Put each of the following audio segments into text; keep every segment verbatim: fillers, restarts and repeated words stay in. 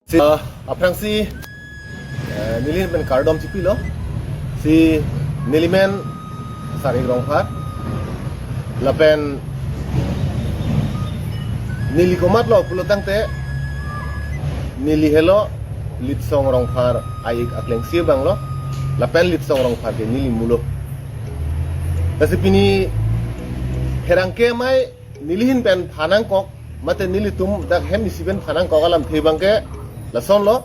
Si, uh, aphrangsi, uh, nelihin pen kardom chipilo. Si nelimen Sarik Rongphar. Lapen neli komatlo pulo tangte, neli helo Litsong Rongphar a-ik aklengsi abanglo. Lapen Litsong Rongphar ke neli mulo. Lasi pini pherangke amei nelihin pen phanangkok, mate nelitum dak hem isi pen phanangkok alamthe abangke lasonlo.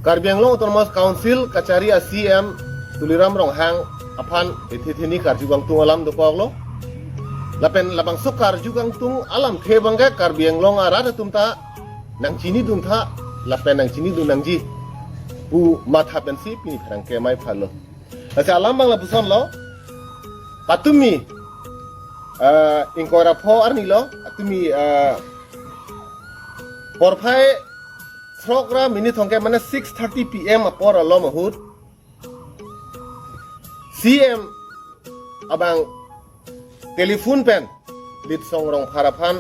Karbi Anglong Autonomous Council kachari a-C M Tuliram Ronghang aphan ethe theni karju kangtung alam dokoklo. Lapen labangso karju kangtung alamthe abangke Karbi Anglong arat atum ta nangchinidun tha, lapen nangchinidun nangji pu matha pensi pini pherangke amei phalo. Lasi alam abang lapusonlo. Patumi, ah, ingkoi ra pho arnilo, patumi, ah, porphai throk ra minit thomkep, mane six thirty P M apor alom ahut, C M abang telephone pen Litsong Rongphar aphan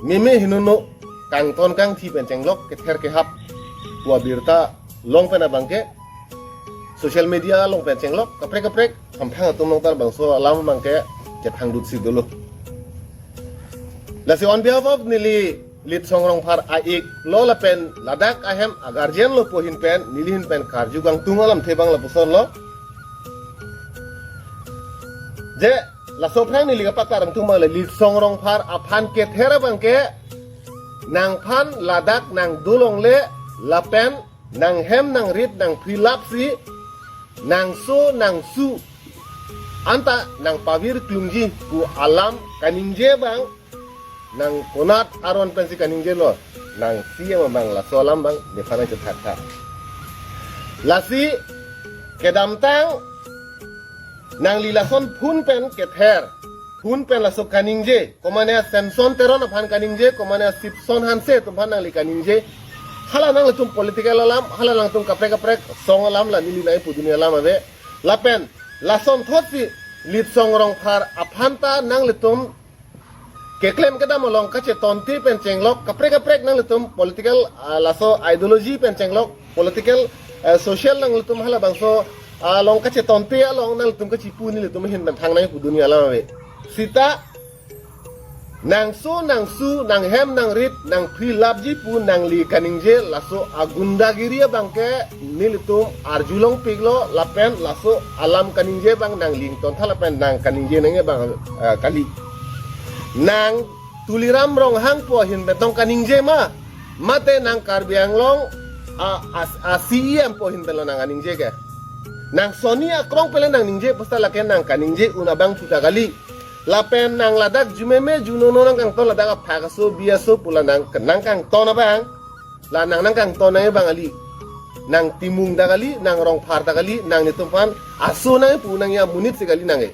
meme henono kangton kangthi pen chenglok kether kehap pu abirta long pen abangke social media along pen chenglok kaprek kaprek hamphang atum along ta labangso alam abangke chethangdutsi dolo. Lasi on behalf of neli Litsong Rongphar a-ik lo lapen ladak ahem a-guardian lo pu ahin pen nelihin pen karju kangtung alamthe abang lapusonlo. Je laso aphrang neli kapak tarangtung abang le Litsong Rongphar aphan kether abangke nangphan ladak nangdolongle lapen nanghem nangrit nangphri lapsi nangso nangsu anta nangpavir klungji pu alam kaningje abang nang konat aron pensi kaningjelo, nang C M abang laso alam abang nephan nangchethak tha. Lasi kedamtang nangli lason phone pen kether, phone pen laso kaningje, komane Samson Teron aphan kaningje, komane Sipson Hanse atum aphan nangli kaningje. Hala nanglitum political alam, hala nangtum kaprek kaprek song alam, la neli nangpu dunia alam ave. Lapen lasonthotsi Litsong Rongphar aphan ta nanglitum keklem kedam along kachetonte pen chenglok kaprek kaprek nanglitum political, ah, laso ideology pen chenglok political, ah, social nanglitum halabangso, ah, along kachetonte along nanglitum kachipu nelitum ahin pen thang nangpu dunia alam ave. Sita nangso nangsu nanghem nangrit nangphri lapji pu nangli kaningje laso agundagiri abangke nelitum arjulongpiklo lapen laso alam kaningje abang nangli ingtontha lapen nang kaningje nangji abang, eh, kali. Nang Tuliram Ronghang pu ahin pen tong kaningje ma? Mate nang Karbi Anglong a, a, a-C E M pu ahin pen lo nang kaningje ke? Nang sonni akrong pen le nangningje pusta lake nang kaningje un abang puta kali. Lapen nang ladak jumeme junono nangkangton ladak aphak aso bi aso pu la nang nangkangton abang. La nang nangkangton nangji abang kali. Nang Timung ta kali, nang Rongphar ta kali, nanglitum aphan aso nangpu nangji amonit si kali nang ke.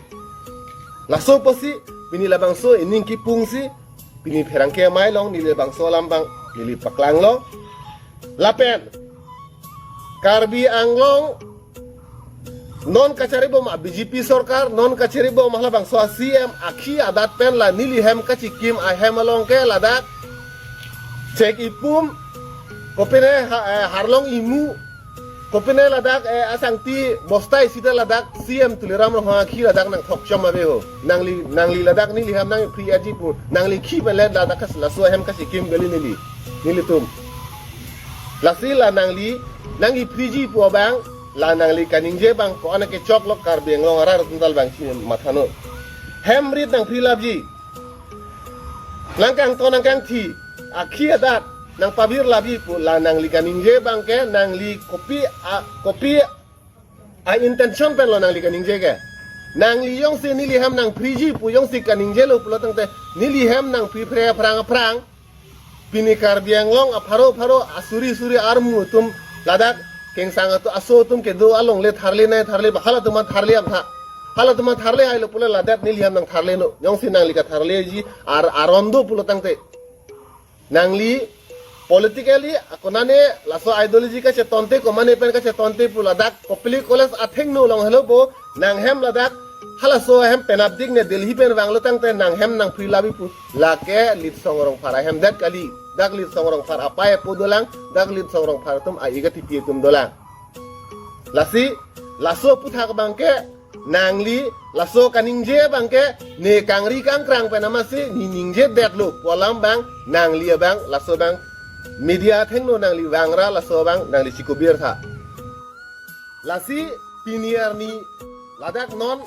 Laso apotsi pini labangso ining kipungsi pini pherangke amei along neli labangso alam abang neli paklanglo. Lapen Karbi Anglong non kacharibom a-B J P sorkar, non kacharibom halabangso a-C M akhi adat pen la neli hem kachikim ahem along ke ladak chek ipum, kopine ha-, eh, harlong imu, kopine ladak, eh, asangti bostai sita ladak C M Tuliram Ronghang akhi ladak nangthokchom ave ho. Nangli, nangli ladak neli hem nangphri aji pu, nangli khi pen le ladak kas laso hem kachikim kali neli, nelitum. Lasi la nangli nangkiphriji pu abang, la nangli kaningje abang ko-an kechoklo Karbi Anglong arat atum ta labangsi matha non. Hem rit nangphri lapji. Nangkangton nangkangthi, akhi adat nangpavir lapji pu la nangli kaningje abang ke nangli kopi a, kopi a-intention pen lo nangli kaningje ke? Nangli jongsi neli hem nangphriji pu jongsi kaningjelo pulo tangte neli hem nangphri phre aphrang aphrang. Pini Karbi Anglong apharo pharo asuri suri armu atum ladak kengsang atum aso atum kedo along le tharle nai tharle ba halatum aphan tharle amtha. Halatum aphan tharle hailo pulo ladak neli hem nangtharle non. Jongsi nangli katharleji ar aron do pulo tangte. Nangli politically konane laso ideology kachetonte komane pen kachetonte pu ladak Kopili College athengno along helo bo nanghem ladak halaso ahem penapdik ne Delhi pen vanglo tangte nanghem nangphri lapji pu lake Litsong Rongphar ahem det kali. Dak Litsong Rongphar apei apo dolang, dak Litsong Rongphar atum a-ik atipi atum dolang. Lasi, laso aphuthak abangke, nangli, laso kaningje abangke, ne kangri kangkrang pen amatsi, ne ningjedetlo pu alam abang, nangli abang, laso abang, media athengno nangli vangra, laso abang, nangli chikubir tha. Lasi, pini arni, ladak non,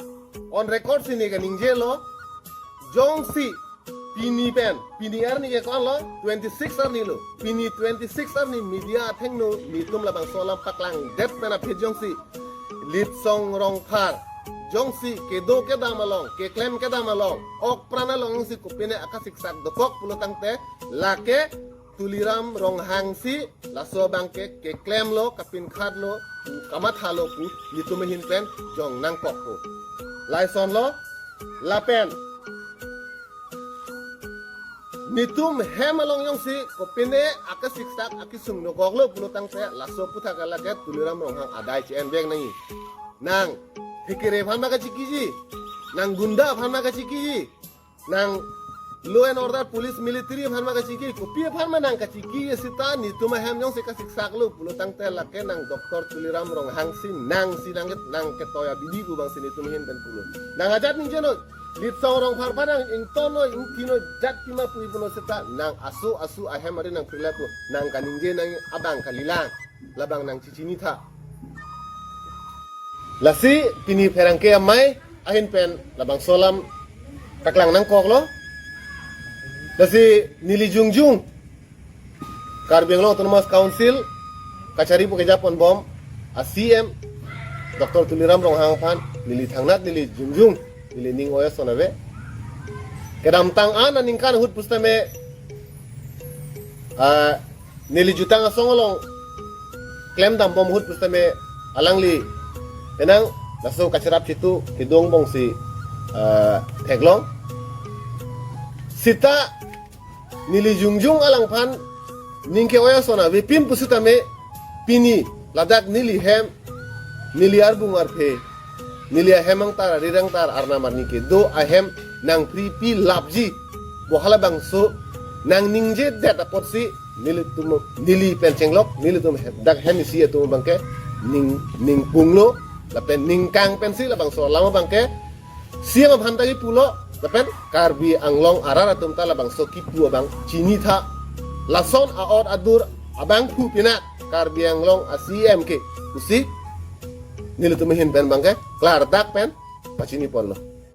on record si ne kaningjelo, jongsi, pini pen, pini arni ke ko-anlo, twenty-six arni lo. Pini twenty-six arni media athengno netum labangso alam paklangdet pen aphi jongsi Litsong Rongphar jongsi kedo kedam along, keklem kedam along, ok pran along jongsi kopine akasiksak dokok pulo tangte, lake Tuliram Ronghang si laso abangke keklemlo, kapinkhatlo, kamathalo pu netum ahin pen jong nangkokpo. Laisonlo, lapen netum hem along jongsi kopine akasiksak akisung dokoklo pulo tangte, laso aphuthak lake Tuliram Ronghang adai che-en vek nangji. Nang thekere aphan ma kachikiji, nang gunda aphan ma kachikiji, nang law and order, police, military aphan ma kachiki, kopi aphan ma nang kachiki seta netum ahem jongsi kasiksaklo pulo tangte, lake nang Doctor Tuliram Ronghang si nang si nang, nang ketoi abidi pu abangsi netum ahin pen pulo. Nang ajat ningjenon, Litsong Rongphar aphan nang ingtonnon, ingthinnon, jat pima pu ipunon seta, nang aso aso ahem ari nang phirlapo, nang kaningje nang abang kalilang, labang nang chichinitha. Lasi pini pherangke amei ahin pen labangso alam paklang nangkoklo. Lasi neli jongjung Karbi Anglong Autonomous Council kachari pu kejaponbom a-C M Doctor Tuliram Ronghang aphan neli thangnat, neli jongjung, neli ning oyason ave. Kedamtang an aningkan ahut pusitame, ah, neli jutang asong along klemdambom ahut pusitame alangli penang laso kacherap chitu kedo angbongsi, ah, theklong. Seta neli jongjung alangphan ning ke-oyason avepin pusitame, pini ladak neli hem, neli arbung arphe, neli ahem angtar, arir angtar, arnam arni kedo ahem nangphri pi lapji pu halabangso nangningjedet apotsi nelitum, neli pen chenglok, nelitum he-, dak hem isi atum abangke ning, ningpunglo lapen ningkang pensi labangso alam abangke C M aphan ta kipulo, lapen Karbi Anglong arat atum ta labangso kipu abang chinitha. Lason a-ot adur abangphu pina Karbi Anglong a-C M ke pusi nelitum ahin pen abangke klardak pen pachiniponlo.